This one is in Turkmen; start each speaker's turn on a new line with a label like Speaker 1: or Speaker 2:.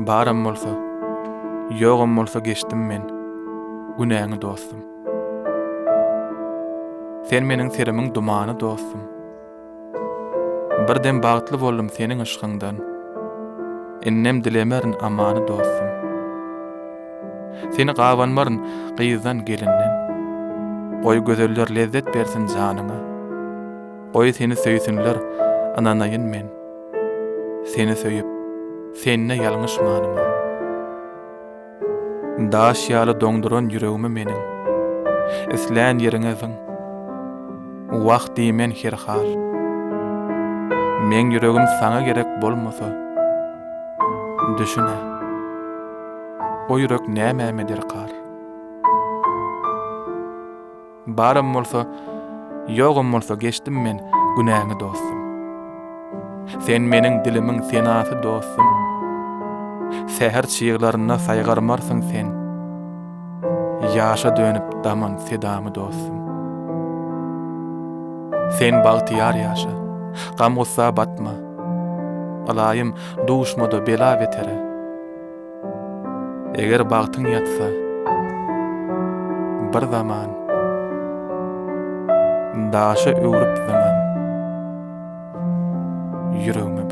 Speaker 1: Baram bolsa, ýogam bolsa geçdim men günäňi dostum. Sen meniň serimiň dumany dostum. Bir dem bagtly boldum seniň yşkyňdan. Indem dilemerin amany dostum. Seni gabanmaryn gyzdan gelinden. Goý gözeller lezzet bersin janyňa. Goý seni söýsünler ynanaýyn men. Seni söýüp, sende ýalňyşmanyma. Daş ýaly doňduran ýüregimi meniň. Islän ýeriňe zyň. Wah diýmen herhal. Meň ýüregim saňa gerek bolmasa, düşün-ä. O ýürek nämäme derkar. Baram bolsa, ýogam bolsa geçdim men günäňi dostum. Sen meniň dilimiň senasy dostum. Säher çyglarynda saýgarmarsyň sen. Ýaşa dönüp daman sedamy dostum. Sen bagtyýar ýaşa, gam-gussa batma. Ylaýym duşma-da bela-betere. Eger bagtyň ýatsa bir zaman daşa öwrüp zyňan ýüregime.